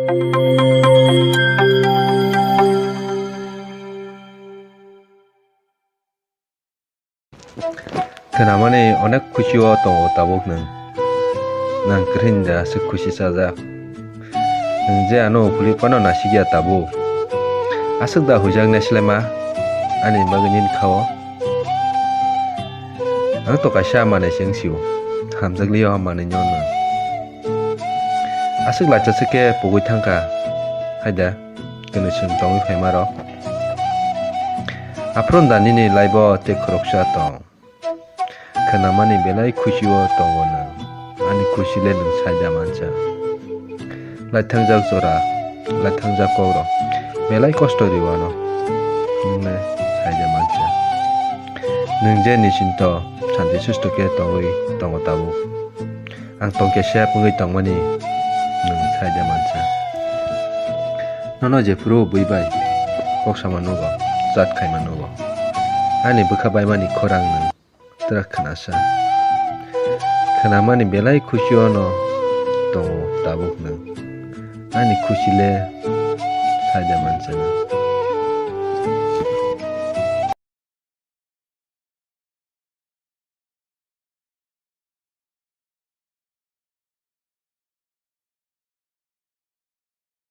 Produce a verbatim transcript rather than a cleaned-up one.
Khwnamani onek khuchio tongo tabuk nwng. Nang kwrwini da aswk khuchi chajak. Nwng je ano uphuli phano nasikya tabuk. Aswk da huijak naislema ani bagwi nini khao. Ang to kaisa manwi se wngsio. Hamjakliyo manwino nwng. Aswk lacha se khe pugui thangkha. Haida, kwnwi chwng tongwi phaima rok. Aphuru da nini laibo tei khoroksa tong. Khwnamani belai khuchio tongo nwng. Ani khuchi le nwng saida mansa. Laithangjak jora, laithangjak kok rok. Belai kosto rio ano. Nwng le saida mansa. Nwng je nisinto santi susto khe tongwi tongo tabuk. Ang tongkhe sep wngwi tongmani nwng saida mansa. Nono jephuru bui bai kok sama nugo, chat khaima nugo. Ani bwkha baimani khorang nwng twrak khwnasa. Khwnamani belai khuchio no tongo tabuk nwng. Ani khuchi le saida mansa nwng.